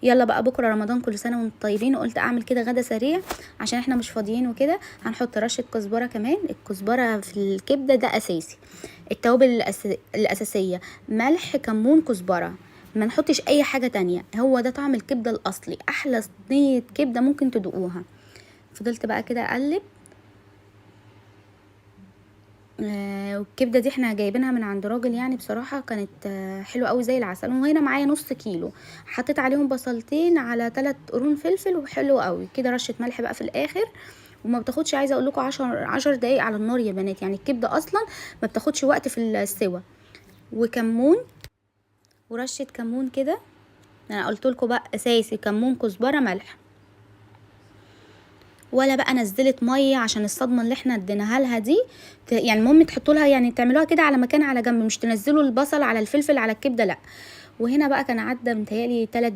يلا بقى بكره رمضان، كل سنة وانتم طيبين. وقلت اعمل كده غدا سريع عشان احنا مش فاضيين وكده. هنحط رشه كزبره كمان، الكزبره في الكبده ده اساسي. التوابل الاساسية ملح كمون كزبره، ما نحطش اي حاجة تانية، هو ده طعم الكبده الاصلي، احلى صينية كبده ممكن تدوقوها. فضلت بقى كده اقلب. والكبده دي احنا جايبينها من عند راجل، يعني بصراحة كانت حلوة قوي زي العسل. وهنا معايا نص كيلو، حطيت عليهم بصلتين على 3 قرون فلفل، وحلو قوي كده. رشه ملح بقى في الاخر. وما بتاخدش، عايزه اقول لكم 10 دقايق على النار يا بنات، يعني الكبده اصلا ما بتاخدش وقت في السوى. وكمون ورشه كمون كده، انا قلت لكم بقى اساسي كمون كزبره ملح. ولا بقى نزلت مية عشان الصدمة اللي احنا اديناها لها دي، يعني المهم تحطوا لها، يعني تعملوها كده على مكان على جنب، مش تنزلوا البصل على الفلفل على الكبده، لا. وهنا بقى كان عدى متهيألي 3